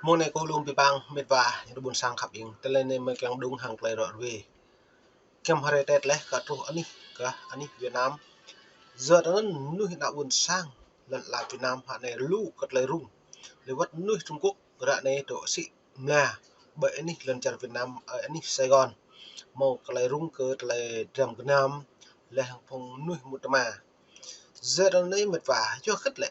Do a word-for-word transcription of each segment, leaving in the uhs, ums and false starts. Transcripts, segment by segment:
Mông anei kâo lŏ bi pang mĭt wa, ñu ƀuôn sang khăp ing. Tơlơi anei mơ̆ng kiăng đŭng hŏng tơlơi ruă ruê. Kiăm hruê Tết leh kơ truh anih, kơ anih Việt Nam. Yua anăn mnuih ană ƀuôn sang lăn ala Việt Nam hă anei lu kơ tơlơi rŭng. Leh wăt mnuih Trung Quốc ră anei dôk sĭ mla ƀơi anih lăn čar Việt Nam, ơ, anih Sài Gòn. Mâo tơlơi rŭng kơ tơlơi dram gơnam, leh hŏng phung mnuih mŭt tma. Yua anei mĭt wa, yua khĭt lĕ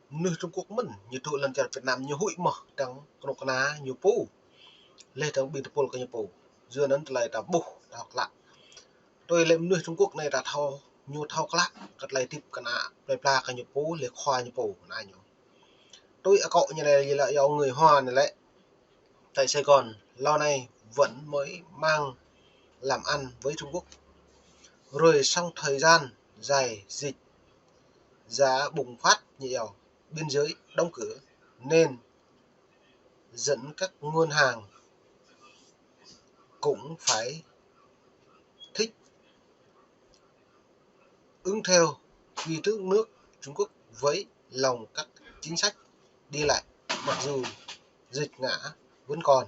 mnuih Trung Quốc mơ̆n, ñu dôk lăn čar Việt Nam, ñu huĭ mơh dơ̆ng knŭk kna ñu pô. Leh dơ̆ng ƀĭng tơpul kơ ñu pô. Yua anăn tơlơi ta ƀuh, ta klă. Tui lĕ mnuih Trung Quốc anei ta thâo, ñu thâo klă kơ tơlơi hdĭp kơ ană plei pla kơ ñu pô, leh khua ñu pô, kơ ană ñu. Tui akŏ ñu lĕ, lĕ yua người Hoa anei lĕ, tại Sài Gòn, lâu nay vẫn mới mang làm ăn với Trung Quốc. Rồi sau thời gian dài dịch giá bùng phát như eo, biên giới đóng cửa nên dẫn các ngân hàng cũng phải thích ứng theo quy tắc nước Trung Quốc với lòng các chính sách đi lại, mặc dù dịch ngã vẫn còn,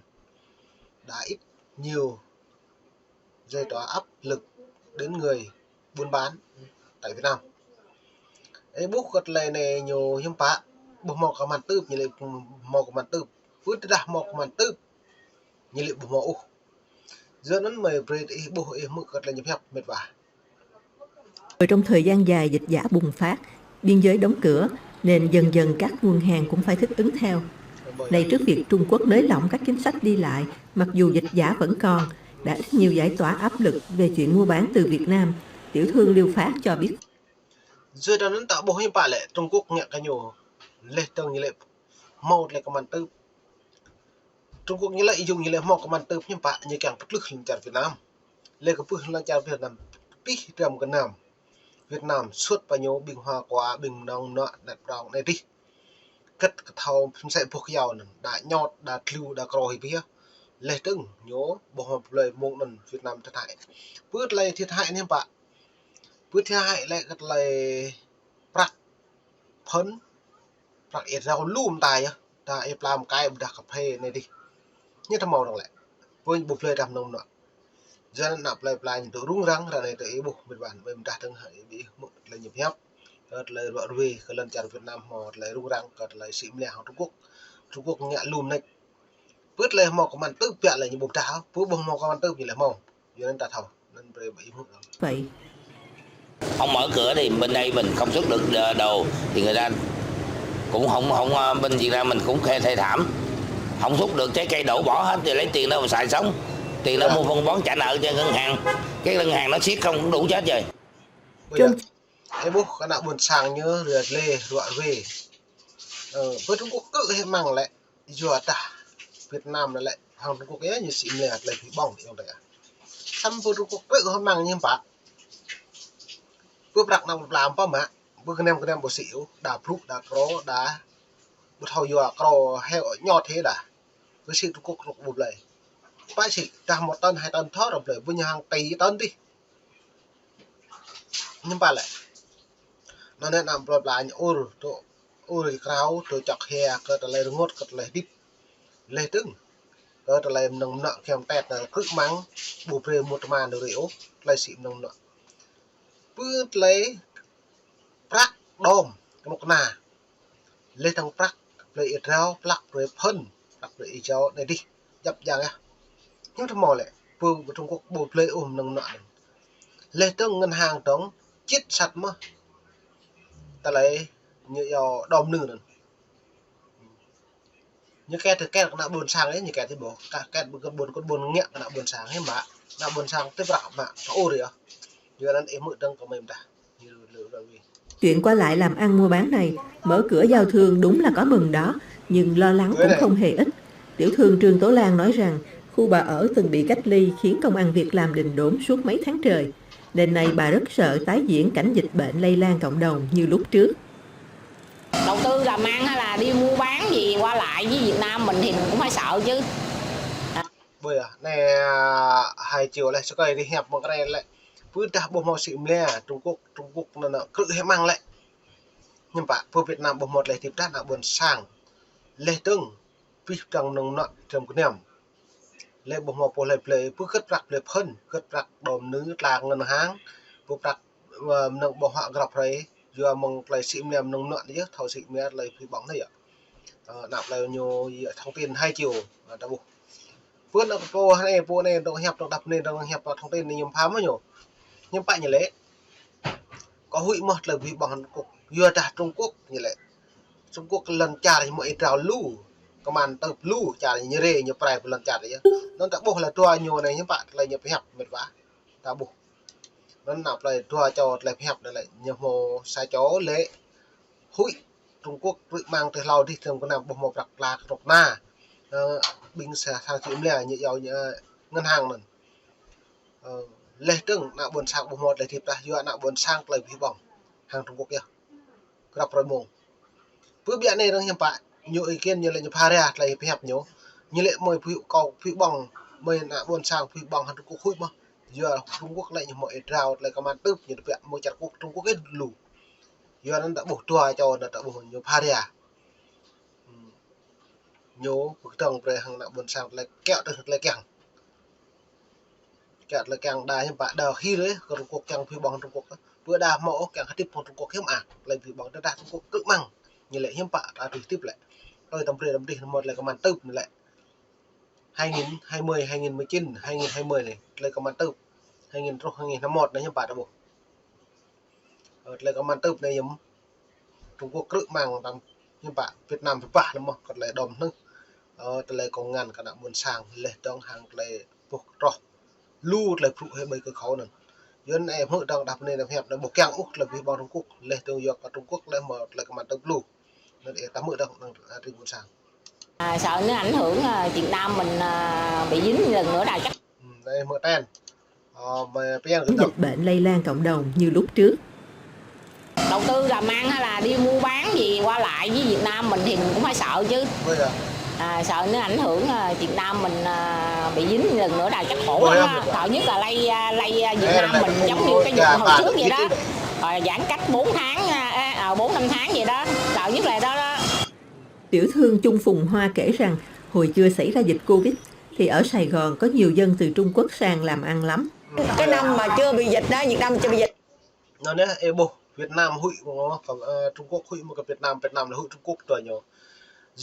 đã ít nhiều gây ra áp lực đến người buôn bán tại Việt Nam. Ê, ƀuh kơ tơlơi anei ñu hiam pă, ƀuh mâo kơ măn tưp, ñu lĕ mâo kơ măn tưp. Pưt tơdah mâo kơ măn tưp, ñu lĕ ƀuh mâo ôh. Yua anăn mơ̆ brei ih ƀuh ih hmư̆ kơ tơlơi ñu hiăp mĭt wa. Trong thời gian dài dịch giả bùng phát, biên giới đóng cửa, nên dần dần các ngân hàng cũng phải thích ứng theo. Này, trước việc Trung Quốc nới lỏng các chính sách đi lại, mặc dù dịch giả vẫn còn, đã ít nhiều giải tỏa áp lực về chuyện mua bán từ Việt Nam, tiểu thương Liêu Phát cho biết. Yua anăn ta ƀuh hiam pă lĕ Trung Quốc ngă kơ ñu, leh dơ̆ng ñu lĕ mâo tơlơi kơ măn tưp. Trung Quốc ñu lĕ, ih jŭng ñu lĕ mâo kơ măn tưp hiam pă, ñu kiăng pơtlưh lăn čar Việt Nam. Leh kơ pơtlưh lăn čar Việt Nam, pih dram gơnam Việt Nam, suôt pơ ñu ƀĭng hoa khua, ƀĭng mnơ̆ng mnuă, anet prŏng anei dih. Kăt kơ thâo msĕ boh kyâo anăn, đa ñot, đa tlu, đa krô hĭ pih. Leh dơ̆ng ñu ƀuh mâo blei mông anăn Việt Nam thiệt hại. Pưt tơlơi thiệt hại anei hiam pă. Pưt thiệt hại lĕ kơ tơlơi prăk phŭn, prăk êa drao lu mta yơh, ta êa pla mkei ƀiădah kphê anei dih. Ñu ta mâo dơ̆ng lĕ. Pô ƀuh blei dram mnơ̆ng mnuă. Yua anăn ană plei pla ñu dôk rŭng răng, ră anei tơ ih ƀuh mĭt wa, ƀuh mdah dơ̆ng hă, ih ƀuh mơ̆ tơlơi ñu hiăp. Kơ tơlơi ruă ruê, kơ lăn čar Việt Nam mâo tơlơi rŭng răng, kơ tơlơi sĭ mlia hŏng Trung Quốc. Trung Quốc ngă lu mnêč. Pưt leh mâo kơ măn tưp pia leh ñu ƀuh mdah, pô ƀuh mâo kơ măn tưp ñu leh mâo. Yua anăn ta thâo, anăn brei ih hmư̆. Vậy. Không mở cửa thì bên đây mình không xuất được đồ thì người ta cũng không, không, ờ, bên Việt Nam mình cũng thê, thê thảm. Không xuất được, trái cây đổ bỏ hết thì lấy tiền đâu mà xài sống. Tiền đó mua phân bón trả nợ cho ngân hàng. Cái ngân hàng nó siết không đủ chết rồi. Bây giờ, ih ƀuh kơ ană ƀuôn sang ñu ră leh ruă ruê. Ơ, pơ Trung Quốc kơ hĕ măng lĕ. Yua dah Việt Nam anei lĕ, hŏng Trung Quốc yơh ñu sĭ mlia tơlơi bi ƀơ̆ng ayŏng adei. Săm pơ Trung Quốc kơ hĕ măng ñu hiam pă. Pơ prăk anăn pla mpă mă, pơ gơnam gơnam ƀu sĭ ôh, đa blŭ, đa krô, đa ƀu thâo yua krô hĕ ñot hĕ đa. Pơ sĭ Trung Quốc Trung Quốc ƀu blei. Pă sĭ, dah một tấn, hai tấn thâo ră blei, ƀu ñu hàng tỷ tấn dih. Ñu hiam pă lĕ. Anăn ană plei pla ñu ur, dôk ur krao, dôk čŏk hia, kơ tơlơi rơngot, kơ tơlơi hdĭp. Leh dơ̆ng, kơ tơlơi mnơ̆ng mnuă kiăm tet, anăn krư̆ măng, ƀu brei mŭt tma nao rei ôh, tơlơi sĭ mnơ̆ng mnuă. Pơ tơlơi prăk đom, knŭk kna. Leh dơ̆ng prăk blei êa drao, prăk blei phŭn, prăk blei êa jâo anei dih, djăp jang yơh. Ñu ta mâo lĕ, pơ Trung Quốc ƀu blei ôh mnơ̆ng mnuă anăn. Leh dơ̆ng ngân hàng dơ̆ng čĭt săt mơh. Tơlơi ñu yua đom nư anăn. Ñu ket, ket kơ ană ƀuôn sang ih, ñu ket ti ƀuh. Ket, ket ƀuôn, ƀuôn, ƀuôn ngă kơ ană ƀuôn sang ih mă. Ană ƀuôn sang ti prăk mă, ta ur yơh. Yua anăn ih hmư̆ dơ̆ng kơ mĭn mdah. Chuyện qua lại làm ăn mua bán này, mở cửa giao thương đúng là có mừng đó, nhưng lo lắng cũng không hề ít. Tiểu thương Trương Tố Lan nói rằng, khu bà ở từng bị cách ly khiến công ăn việc làm đình đốn suốt mấy tháng trời, nên nay bà rất sợ tái diễn cảnh dịch bệnh lây lan cộng đồng như lúc trước. Đầu tư làm ăn hay là đi mua bán gì qua lại với Việt Nam mình thì mình cũng phải sợ chứ. Ƀuh yơh, anei, à, hai triệu leh, sơkơi dih hiăp mơ̆ng kơ anei lĕ. Pơ dah ƀuh mâo sĭ mlia, Trung Quốc, Trung Quốc anăn, anăn krư̆ hĕ măng lĕ. Ñu hiam pă, pơ Việt Nam ƀuh mâo tơlơi hdĭp dah ană ƀuôn sang. Leh dơ̆ng, Pih păng mnơ̆ng mnuă hdrăm kniăm. Leh ƀuh mâo pô leh blei, pô gĭt prăk blei phŭn, gĭt prăk đom nư tla ngân hàng, pô prăk, ơ, mnơ̆ng ƀơ̆ng huă grăp hrei, yua mơ̆ng klei sĭ mnia mnơ̆ng mnuă anei yơh, thâo sĭ mnia klei pih ƀơ̆ng anei yơh. Ơ, anăp klei ñu yơh thông tin hai triệu, ơ, ta ƀuh. Pô anei, pô anei, pô anei, dŏng hiăp, dŏng dăp anei, dŏng hiăp, thông tin anei ñu pha mơh ñu. Ñu pă ñu lĕ. Kâo huĭ mơh tlei pih ƀơ̆ng Trung Quốc. Yua dah Trung Quốc ñu lĕ. Trung Quốc lăn čar ñu mâo êa drao lu. Kman tơp lu čar ñu rê ñu prai pơ lăn čar yơh. Anăn ta ƀuh leh dua ñu anei ñu pă tlei ñu pơhiăp mĭt wa. Ta ƀuh. Anăn anăp klei dua čô tlei pơhiăp anei lĕ ñu mâo sa čô lĕ huĭ Trung Quốc krư̆ mang ti hlâo dih hdrăm kniăm ƀuh mâo prăk tla knŭk kna. Ơ, ƀing sa, sang sĭ mnia ñu iâu ñu, ơ, ngân hàng anăn. Ơ, leh dơ̆ng ană ƀuôn sang ƀuh mâo tlei hdĭp tah yua ană ƀuôn sang tlei pih ƀơ̆ng hăng Trung Quốc yơh. Grăp hrei mơ̆ng. Pô ƀiă anei dơ̆ng hiăm pă, ñu êkian ñu lĕ ñu pha ria tlei pơhiăp ñu. Ñu lĕ mơi pih, kâo pih ƀơ̆ng, mơi ană ƀuôn sang pih ƀơ̆ng hăng Trung Quốc huĭ mơh. Yua Trung Quốc lĕ ñu mâo êa drao tlei kman tơp ñu tơbiă mâo čar Quốc Trung Quốc êt lu. Yua anăn ta ƀuh dua čô anăn ta ƀuh ñu pha ria. Hmm. Ñu pơkdơ̆ng brei hăng ană ƀuôn sang tlei kiă tơ tlei kiăng. Kiă tlei kiăng đa hiăm pă đa khi leh kơ Trung Quốc kiăng pih ƀơ̆ng Trung Quốc. Pô đa mâo ôh kiăng hdĭp hŏng Trung Quốc hiăm ă. Tlei pih ƀơ̆ng tơdah Trung Quốc krư̆ mang. Ñu lĕ hiăm pă ta tui hdĭp lĕ. Tui tăm brei tăm dih mâo tlei kman tơp ñu lĕ. Hai nghìn hai mươi, hai nghìn mười chín, hai nghìn hai mươi anei, tlei kman tơp. Hai nghìn truh hai nghìn hai mươi mốt anei hiăm pă ta ƀuh. Ơ, tlei kman tơp anei yơh. Trung Quốc krư̆ mang tăm hiăm pă Việt Nam pơpah leh mơh kơ tlei đom hnưh. Ơ, tlei kông ngăn kơ ană ƀuôn sang leh dơ̆ng hăng tlei ƀuh troh. Lu tlei brŭ hĕ ƀai kơ khâu anăn. Yua anei hmư̆ dơ̆ng dah bơnei đăm hiăp anei ƀuh kiăng ôh tlei pih ƀơ̆ng Trung Quốc. Leh dơ̆ng yua kơ Trung Quốc leh mâo tlei kman tơp lu. Anăn ê ta hmư̆ dơ̆ng anăn, a, tring ƀuôn sang. À, sợ nó ảnh hưởng, à, Việt Nam mình, à, bị dính lần nữa là chắc. Ừ, đây, mơ ten. Ờ, mơ pian. Dịch bệnh lây lan cộng đồng như lúc trước. Đầu tư làm ăn hay là đi mua bán gì qua lại với Việt Nam mình thì mình cũng phải sợ chứ. Bây giờ. À, sợ nó ảnh hưởng, à, Việt Nam mình, à, bị dính lần nữa là chắc khổ lắm á. Sợ nhất là lây, à, lây, à, Việt Nam mình giống như cái dịch hồi trước vậy đó. Ờ, giãn cách bốn tháng, à, à, bốn năm tháng vậy đó. Sợ nhất là đó đó. Tiểu thương Chung Phùng Hoa kể rằng, hồi chưa xảy ra dịch Covid, thì ở Sài Gòn có nhiều dân từ Trung Quốc sang làm ăn lắm. Cái năm mà chưa bị dịch đó, Việt Nam chưa bị dịch. Anăn ê ƀuh Việt Nam huĭ mơh, ơ, Trung Quốc huĭ mơh kơ Việt Nam, Việt Nam lĕ huĭ Trung Quốc tui ñu.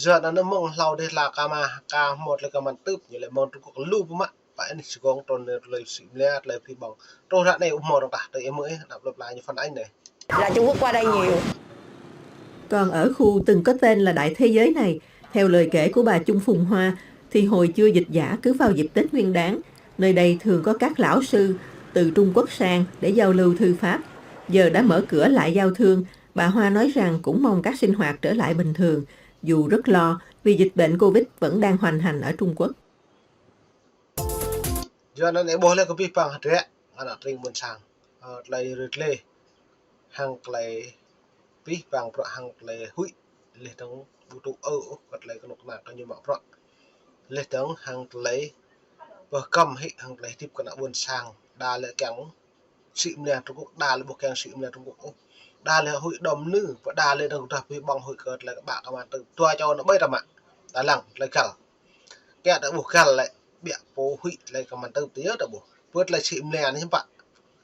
Yua anăn mơ̆ng hlâo dih la kama, ka mâo tlei kman tơp ñu lĕ mơ̆ng Trung Quốc lu pơmă. Pă anei sgŏng trôn tlei sĭ mnia, tlei pih ƀơ̆ng. Truh ară anei ƀuh mâo dơ̆ng tah, tơ ih hmư̆ ih, anăp lăp la ñu phản ánh anei. Là Trung Quốc qua đây nhiều. Còn ở khu từng có tên là Đại Thế Giới này, theo lời kể của bà Chung Phùng Hoa, thì hồi chưa dịch dã cứ vào dịp Tết Nguyên Đán, nơi đây thường có các lão sư từ Trung Quốc sang để giao lưu thư pháp. Giờ đã mở cửa lại giao thương, bà Hoa nói rằng cũng mong các sinh hoạt trở lại bình thường, dù rất lo vì dịch bệnh Covid vẫn đang hoành hành ở Trung Quốc. Yua anăn ê ƀuh leh kơ pih păng hdră, anăn tring ƀuôn sang. Ơ, tlei rơdlê, hăng tlei pih păng prăk hăng tlei huĭ, leh dơ̆ng ƀu tŭ ơ ôh kơ tlei knŭk kna kơ ñu mă prăk. Leh dơ̆ng hăng tlei pơkăm hĕ hăng tlei hdĭp kơ ană ƀuôn sang, đa lĕ kiăng sĭ mnia Trung Quốc, đa lĕ ƀu kiăng sĭ mnia Trung Quốc ôh. Đa lĕ huĭ đom nư, pô đa lĕ dơ̆ng dah pih ƀơ̆ng huĭ kơ tlei kơ ƀă kman tơp. Dua čô anăn ƀai ta mă. Ta lăng tlei găl. Kiă ta ƀuh găl lĕ, ƀiă pô huĭ tlei kman tơp tơ yơh ta ƀuh. Pô tlei sĭ mnia anei hiăm pă.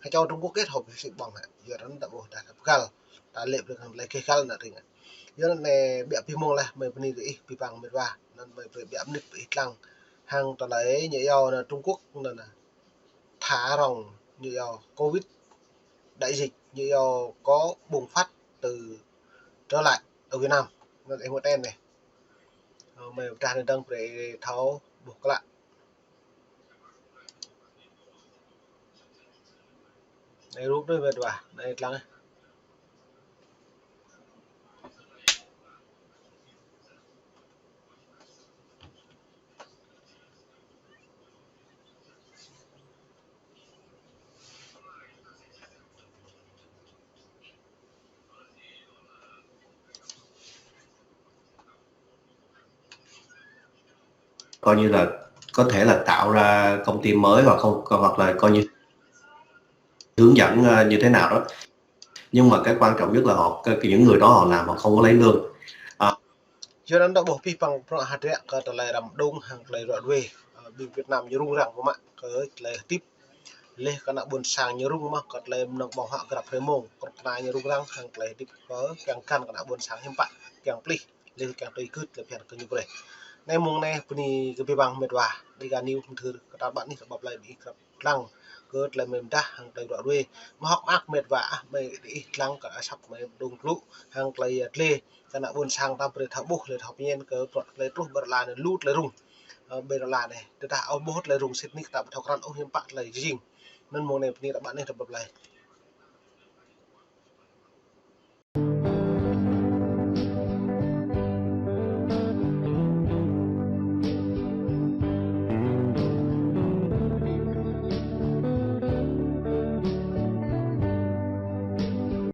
Kơ čô Trung Quốc êt hŏ pih sĭ ƀơ̆ng hĕ. Yua anăn ta ƀuh dah ta găl. Ta lĕ brei kơ tlei găl anăn tring. Yua anăn ê ƀiă pih mơ̆ng leh, mơi bơni kơ ih pih păng mĭt wa. Anăn mơi brei ƀiă mnĭt pơ ih dlăng. Hăng tlei ñu iâu anăn Trung Quốc anăn thả rông, ñu iâu Covid, đại dịch, ñu iâu có bùng phát từ trở lại ở Việt Nam. Anăn ê mơ ten anei. Ơ, mơi pơdah anei dơ̆ng brei thâo ƀuh klă. Anei rup anei mĭt wa, anei dlăng. Coi như là có thể là tạo ra công ty mới hoặc không, hoặc là coi như hướng dẫn, ờ, như thế nào đó. Nhưng mà cái quan trọng nhất là họ, cái, những người đó họ làm, họ không có lấy lương. Ờ, Yua anăn ta ƀuh pih păng bruă hdră kơ tlei răm đung hăng tlei ruă ruê, ƀing Việt Nam ñu rŭng răng mơh mă kơ tlei hdĭp. Leh kơ ană ƀuôn sang ñu rŭng mơh kơ tlei mnơ̆ng ƀơ̆ng huă grăp hruê mmông, knŭk kna ñu rŭng răng hăng tlei hdĭp kơ kiăng găn kơ ană ƀuôn sang hiam pă, kiăng plih, leh kiăng tui gưt tlei bhiăn kơ ñu brei. Anei mông anei bni kơ bi băng mĭt wa, Dega News mthưr kơ ta ƀă anih ta ƀuh tlei bi grăp dlăng kơ tlei mei mdah hăng tlei ruă ruê. Mâo hŏk mơak mĭt wa ah, mei diih dlăng kơ asăp mei đung klŭ hăng tlei dlê kơ ană ƀuôn sang ta brei thâo ƀuh, leh thâo pñen kơ bruă tlei truh ƀơi lăn anei lu tlei rŭng. Ơ, ƀơi lăn anei, tơdah ƀuh tlei rŭng sĭt nik ta ƀu thâo krăn ôh hiam pă tlei jing. Anăn mông anei bni ta ƀă anih ta ƀuh tlei